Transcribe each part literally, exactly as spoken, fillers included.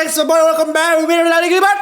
Semua welcome back, we will lagi libat.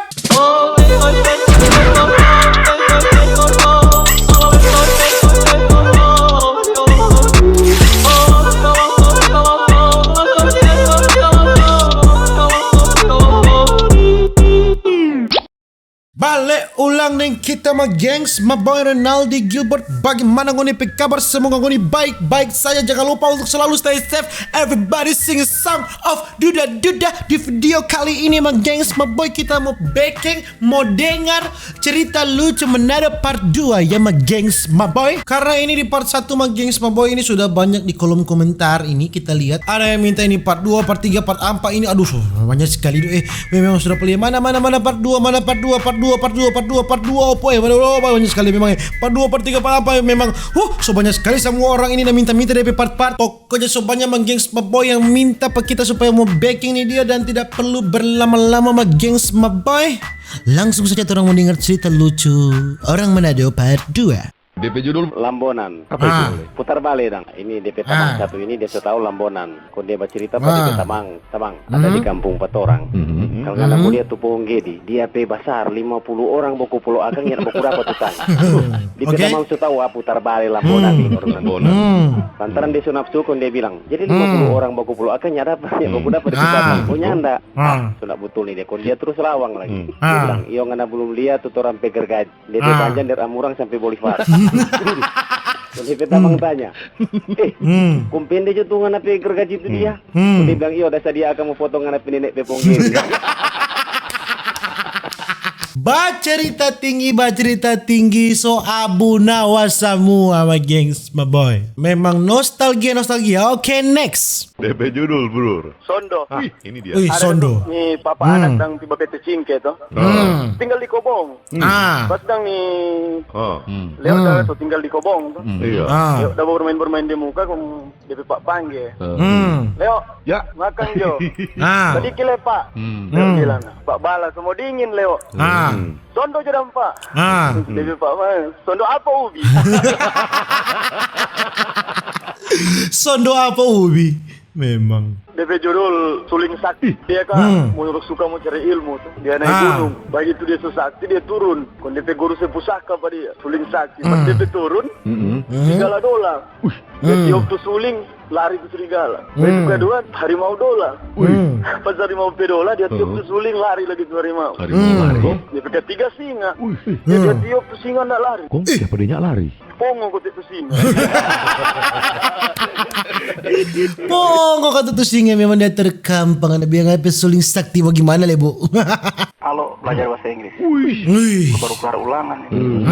Bale ulang deng kita, ma gengs, ma boy Renaldi Gilbert. Bagimana ngoni pe kabar? Semoga ngoni baik-baik saja. Jangan lupa untuk selalu stay safe. Everybody sing a song of Duda Duda. Di video kali ini, ma gengs, ma boy, kita mo beking, mo dengar cerita lucu Manado part dua ya, ma gengs, ma boy. Karena ini di part satu, ma gengs, ma boy, ini sudah banyak di kolom komentar ini, kita lihat ada yang minta ini part dua, part tiga, part empat ini. Aduh, so banyak sekali, eh. Memang sudah pelia. Mana, mana, mana part dua, mana part dua, part dua, part dua, part dua, part dua, opo, eh, mana, oh, banyak sekali memang, eh. Part dua, part tiga, part empat, memang, huh, so banyak sekali semua orang ini yang minta-minta depe part-part. Pokoknya so banyak, ma gengs, ma boy, yang minta pa kita supaya mo beking ni dia dan tidak perlu berlama-lama, ma gengs, ma boy. Langsung saja torang mo dengar cerita lucu orang Manado part dua. Depe judul Lambonan. Apa itu? Ah. Putar bale dang. Ini depe tamang satu ini, dia so tau Lambonan. Kong dia bacerita pa depe tamang, "Tamang, ada di kampung pa torang. Kalo ngana mo lia tu pohong gedi, dia pe basar lima puluh orang baku pulo akang, nyanda baku dapa tu tang." Depe tamang so tau, ah, putar bale Lambonan ni. Lambonan. Lantaran dia so nafsu, kong dia bilang, "Jadi lima puluh orang baku pulo akang, nyanda dapa, nyanda baku dapa di tu tamang?" Oh, nyanda. Ah, so nda butul ni dia. Kong dia trus lawang lagi. Dia bilang, "Iyo, ngana belum lia tu torang pe gergaji. Depe panjang dari Amurang sampe Bolivar." Kong depe tamang tanya, "Eh, kong pende jo tu ngana pe gergaji tu dia?" Kong dia bilang, "Iyo, da sadia akang mo potong ngana pe nene pe pohong gedi." Bacerita tinggi, bacerita tinggi, so abu nawa samua, ma gengs, ma boy. Memang nostalgia, nostalgia. Oke, next. Depe judul, Brur. Sondo. Ah, ini dia. Wih, ada sondo. Ni papa anak dang tiba pe cingke to. Tinggal di kobong. Ah. Pas dang ni Leo da so tinggal di kobong to. Iya. Ah. Leo da bermain-bermain di muka, kong depe pa pangge. Leo, ya, makang jo. Ah. Sadiki le, Pa. Leo bilang, "Pa bala, so mo dingin, Leo." Ah. "Sondo jo dang, Pa." Ah. Depe pa, "Sondo apa ubi?" Sondo apa ubi? Memang. Depe judul Suling Sakti. Dia kan mo suka mo cari ilmu tu. Dia naik gunung. Bagitu dia so sakti, dia turun. Kong depe guru se pusaka pa dia. Suling Sakti. Pas depe turun, serigala dolang. Dia tiop tu suling, lari tu serigala. Depe kedua, harimau dolang. Pas harimau pe dolang, dia tiop tu suling, lari lagi tu harimau. Harimau lari. Depe ketiga, singa. Dia, dia tiop tu singa, nda lari. Kong siapa dia nyak lari? Pongo katu tu singa. Pongo katu tu singa, memang dia terkampang. Ada bilang apa, Suling Sakti bagaimana le, Bu? Halo, belajar bahasa Inggris. Wih. Baru keluar ulangan ini.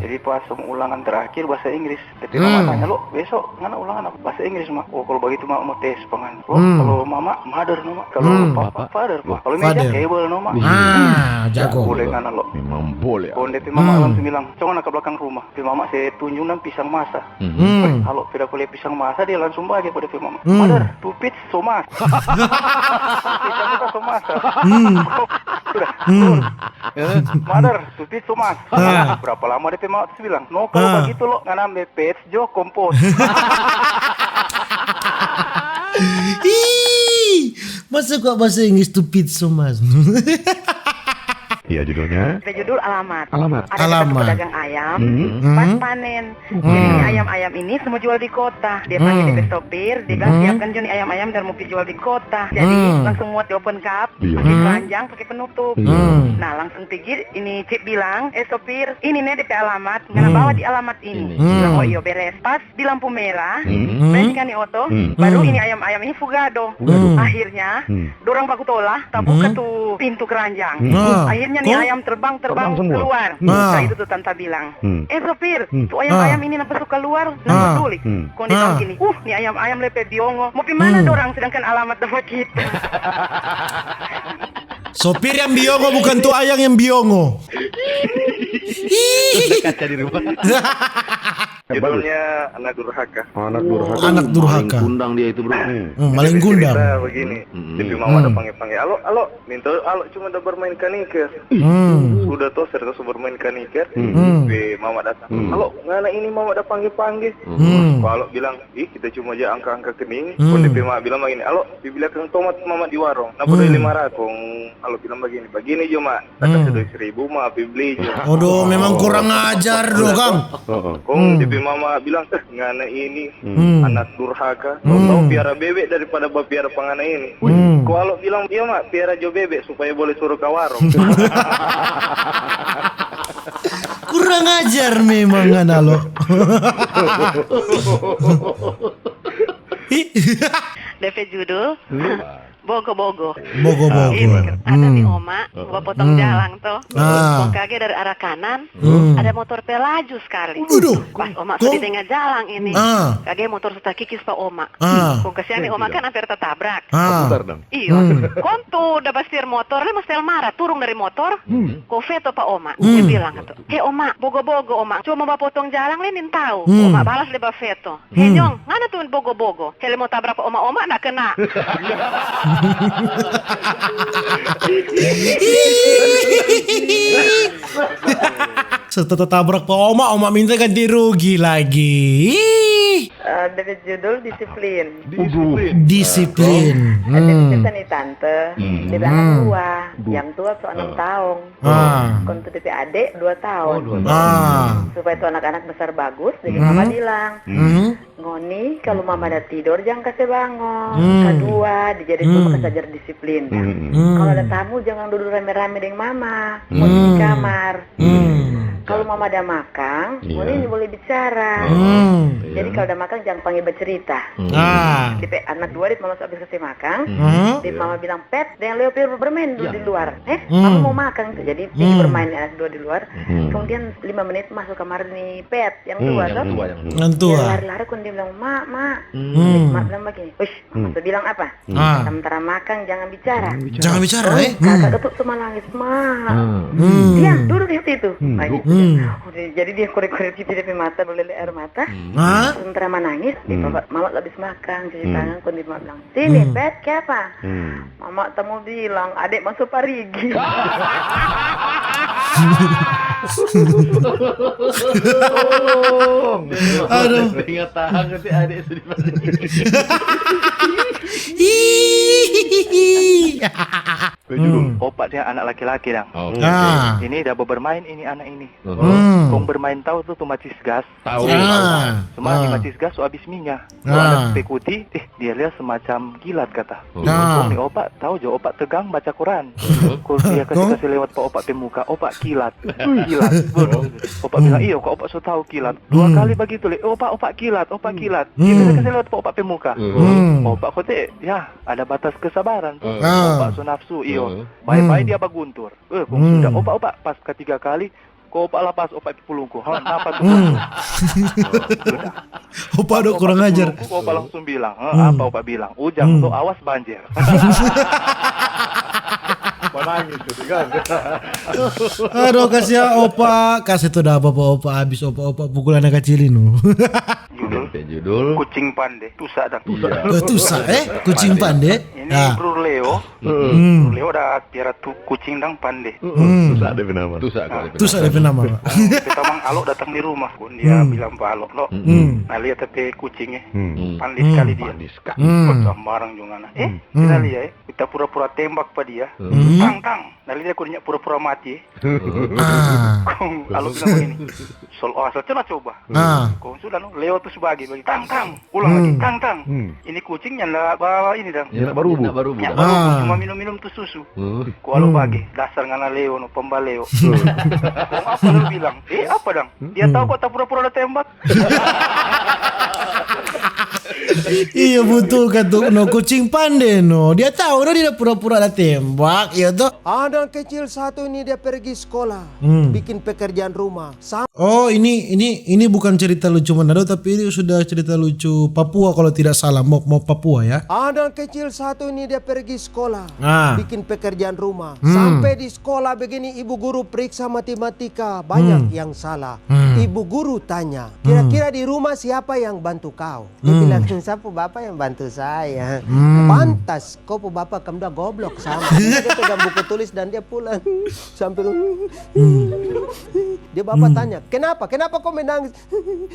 Jadi pas mau ulangan terakhir bahasa Inggris, depe mama tanya, "Lo, besok ngana ulangan apa?" "Bahasa Inggris, Ma." "Oh, kalau begitu, Ma, mau tes pangan." "Lo, kalau mama, mother no, Ma. Kalau papa, father, Ma. Kalau meja, table no, Ma." Ah, jago. Boleh ngana, lo. Memang boleh. Kong depe mama langsung bilang, "Cong, ngana ke belakang rumah." Pe mama se tunjung dang pisang masa. Kalo pe dapa lia pisang masa, dia langsung baja pa depe mama, "Mother, two feet so mas." Pisang itu so masa. Sudah. "Mother, two feet so mas." Berapa lama depe mama tu bilang, "No, kalo bagitu lo, ngana ambe pets jo kompos." Ih, masa kok bahasa Inggris, two feet so mas? Iya, judulnya? Ada judul Alamat. Alamat. Ada satu pedagang ayam, pas panen. Jadi, ni ayam-ayam ini semua jual di kota. Dia panggil depe sopir, dia bilang, "Siapkan jo ni ayam-ayam dan mau pi jual di kota." Jadi, langsung muat di open cup, pake keranjang, pake penutup. Nah, langsung pigi ini cip bilang, "Eh, sopir, ini ne depe alamat, ngana bawa di alamat ini." Bilang, "Oh, iyo, beres." Pas di lampu merah, berhentikan ni oto, baru ini ayam-ayam ini fugado. Akhirnya, dorang baku tola, tabuka tu pintu keranjang. Akhirnya ni ayam terbang-terbang keluar. Nah, itu tu tanta bilang, "Eh, sopir, tu ayam-ayam ini napa so kaluar?" Nah, peduli. Kong dia bilang gini, "Uh, ni ayam-ayam le pe biongo. Mo pi mana dorang, sedangkan alamat dapa kita?" Sopir yang biongo, bukan tu ayam yang biongo. Kaca di rumah. Judulnya Anak Durhaka. Anak durhaka. Anak durhaka. Maling kundang dia itu, bro. Hmm, maling kundang. Jadi cerita begini, depe mama da pangge-pangge, "Alo, Alo, minta Alo cuma da bermain kaniker." Hmm. Sudah to, serta so bermain kaniker, depe mama datang. "Alo, ngana ini mama da pangge-pangge." Hmm. Ko Alo bilang, "Ih, kita cuma ja angka-angka kening." Kong depe mama bilang bagini, "Alo, pi bli akang tomat mama di warung, dapa doi lima ratus." Kong Alo bilang bagini, "Bagini jo, Ma, ta kase doi seribu, Ma, pi bli jo." Aduh, memang kurang ajar do, Kang. Kong depe mama bilang, "Eh, ngana ini anak durhaka. Tau piara bebe daripada bapiara pa ngana ini." Ko Alo bilang, "Iya, Ma, piara jo bebe supaya boleh suru ka warung." Kurang ajar memang, ngana lo. Depe judul Bogo-bogo. Bogo-bogo. Ini ada ni oma, mo potong jalang to. Ah. Kong kage dari arah kanan, ada motor pe laju skali. Aduh. Pas oma so di tenga jalang ini. Ah. Kage motor so takikis pa oma. Ah. Kong kasiang ni oma kan amper tatabrak. Ah. Iyo. Kong tu da bastir motor, dia mo setel mara, turung dari motor, ko feto pa oma. Dia bilang tu, "He oma, bogo-bogo oma, cuma mo bapotong jalang le nintau." Oma balas lewat feto. "He nyong, ngana tu bogo-bogo. Hele mo tabrak pa oma-oma, nda kena." Setelah tabrak pa oma, oma minta ganti rugi lagi. Eh, depe judul Disiplin. Disiplin. Ada cerita ni tante, dia ada anak dua. Yang tua so enam taong. Ah. Kong tu depe ade dua taong. Ah. Supaya tu anak-anak besar bagus, jadi mama bilang, "Ngoni, kalu mama da tidor, jang kase bangun. Kadua, dijadi tu bakas ajar disiplin. Kalu ada tamu, jangan dudu rame-rame deng mama. Ngoni di kamar. Kalu mama da makang, ngoni boleh bicara. Jadi kalu da makang, jang pangge bacerita." Ah. Depe anak dua, depe mama so abis kase makang. Depe mama bilang, "Pet, deng Leo pi bermain dulu di luar. Eh, mama mo makang." Jadi pigi bermain anak dua di luar. Kemudian lima menit maso kamar ni Pet yang tua to. Yang tua. Dia lari-lari, kong dia bilang, "Ma, ma." Mak bilang bagini, "Uish, mama so bilang apa? Samantara makang, jangan bicara." Jangan bicara, eh? Kaka ketuk so manangis, "Ma." Diam, dudu di situ. Nah, gitu. Oh, jadi dia korek-korek pipi, depe mata, balele aer mata. Samantara manangis, dia mama, mama abis makang, cuci tangan, kong dia bilang, "Sini, Pet, kiapa?" Mama ta mo bilang, ade maso parigi. Tolong. Aduh. Ingat tahang nanti ade sudah parigi. Opa dia anak laki-laki dang. Oke. Ah. Ini da bermain ini anak ini. Kong bermain tau tu, tu macis gas. Tahu. Ah. Cuma ni macis gas so abis minya. Kong ada pe kuti, eh, dia lia semacam kilat kata. Kong ni opa, tau jo opa tegang baca koran. Kong dia kase, kase lewat pa opa pe muka, opa kilat. Kilat. Opa bilang, "Iyo, kong opa so tau kilat." Dua kali bagitu le, "Opa, opa kilat, opa kilat." Dia kase, kase lewat pa opa pe muka. Opa kote, ya, ada batas kesabaran tu. Opa so nafsu, iyo. Bae-bae dia baguntur. Eh, kong sudah, opa, opa, pas katiga kali, ko opa lapas opa pe pulungku. Ha, napa tu? Opa do kurang ajar. Pulungku, opa langsung bilang, "Eh, apa opa bilang? Ujang tu, awas banjir." Manangis tu kan. Aduh, kasihan opa. Kase tu da apa-apa opa, abis opa-opa pukul anak kacili no. Judul, judul Kucing Pande. Tusa dang. Tusa. Eh, tusa, eh? Kucing pande. Ini Bro Leo. Bro Leo ada piara tu kucing dang pande. Tusa depe nama. Tusa depe nama. Depe tamang Alo datang di rumah, kong dia bilang pa Alo, "Lo, nah, lia ta pe kucing, eh. Pande skali dia. Sambarang jo ngana. Eh, kita lia, eh. Kita pura-pura tembak pa dia. Tang, tang. Nah, lia ko dia pura-pura mati, eh." Ah. Kong Alo bilang bagini, "Sol, oh, asal cuma coba." Ah. Kong sudah no, Leo tu su bage, bage, "Tang, tang." Ulang lagi, "Tang, tang." Ini kucing nyanda ba ini dang. Nyanda barubu. Nyanda barubu. Cuma minum-minum tu susu. Ko Alo bage, "Dasar ngana Leo no, pembaleo." Kong apa Alo bilang? "Eh, apa dang? Dia tau ko ta pura-pura da tembak." Iya, butul kata no, kucing pande no. Dia tahu no, dia pura-pura ada tembak, ya toh. Anak kecil satu ini dia pergi sekolah, Hmm. bikin pekerjaan rumah. Sam- Oh, ini ini ini bukan cerita lucu Manado, tapi ini sudah cerita lucu Papua kalau tidak salah, mau mau Papua ya. Anak kecil satu ini dia pergi sekolah, Ah. bikin pekerjaan rumah. Hmm. Sampai di sekolah begini, ibu guru periksa matematika, banyak Hmm. yang salah. Hmm. Ibu guru tanya, kira-kira di rumah siapa yang bantu kau? Dia Hmm. bilang, siapa bapak yang bantu saya? Hmm. Pantas kau pu bapak kam dua goblok sama. Dia pegang buku tulis dan dia pulang sambil. Dia bapak Hmm. tanya, kenapa? Kenapa kau menangis?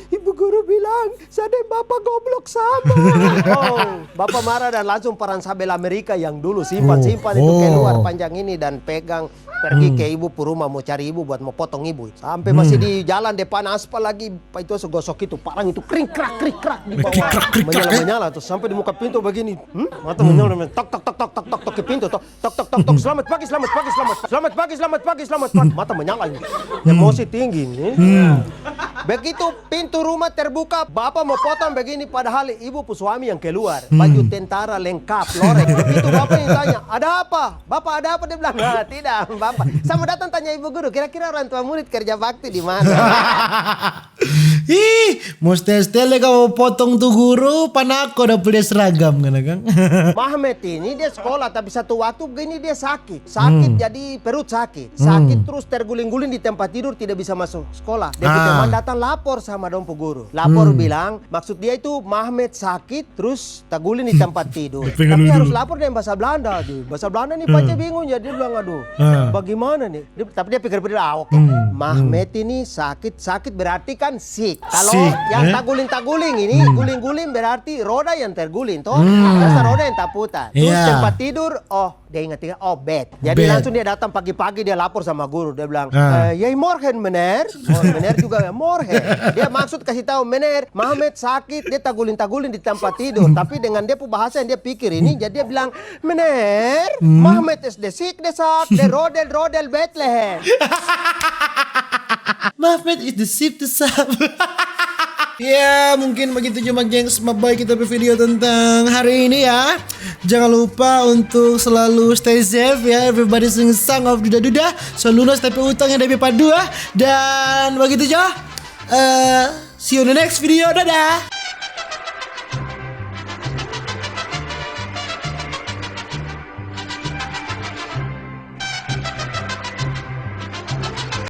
Ibu guru bilang, saya deng bapak goblok sama. Oh, bapak marah dan langsung paransa bel Amerika yang dulu simpan-simpan itu Oh. keluar panjang ini dan pegang pergi Hmm. ke ibu pu rumah, mau cari ibu buat mau potong ibu. Sampai masih di jalan depan aspal lagi, pa itu so gosok itu, parang itu kring krak krik krak di bawah. Krik krak krik krak, Menyala eh. Menyala tuh sampai di muka pintu begini. Hmm? Mata menyala, tok tok tok tok tok tok tok ke pintu, tok tok tok tok tok. Selamat pagi, selamat pagi, selamat selamat pagi, selamat pagi, selamat pagi. Mata menyala ini. Emosi tinggi nih. Begitu pintu rumah terbuka, bapak mau potong begini, padahal ibu pu suami yang keluar, baju tentara lengkap, lorek. Begitu bapak yang tanya, ada apa? Bapak, ada apa? Dia bilang, nah, tidak, bapak. Sama datang tanya ibu guru, kira-kira orang tua murid kerja bakti di mana? Ih, mustahil stele kau potong tu guru, panako dapa dia seragam kan, kan? Mahmed ini dia sekolah, tapi satu waktu begini dia sakit. Sakit, jadi perut sakit. Sakit terus terguling-guling di tempat tidur, tidak bisa masuk sekolah. Dia pu Ah. teman datang lapor sama dong pu guru. Lapor bilang, maksud dia itu Mahmed sakit terus taguling di tempat tidur. Pengen Tapi dulu. Harus lapor deng bahasa Belanda. Di bahasa Belanda nih pace bingung ya, dia bilang, aduh, Ah. bagaimana nih? Dia, tapi dia pikir-pikir, ah, oke. Hmm, Mahmed ini sakit, sakit berarti kan sick. Kalau Sick, yang eh? taguling-taguling ini, guling-guling berarti roda yang terguling toh. Terus roda yang taputar. Terus Iya. Tempat tidur, oh, dia ingat-ingat, oh, bed. Jadi Bed. Langsung dia datang pagi-pagi, dia lapor sama guru. Dia bilang, Ah. eh, "Jij morgen, meneer." Oh, meneer juga, "Morgen." Dia maksud kasih tahu, "Meneer, Mahmed sakit, dia taguling-taguling di tempat tidur." Tapi dengan dia pu bahasa yang dia pikir ini, jadi dia bilang, "Meneer, Mahmed is de siek, de sak, de rodel, rodel Bethlehem." Mahmed is the sip to sap. Ya, mungkin begitu cuma, gengs, mabai kita pe video tentang hari ini ya. Jangan lupa untuk selalu stay safe ya. Everybody sing song of duda-duda. So lunas tapi utang yang dari padua. Dan begitu jo. Eh, see you in the next video. Dadah.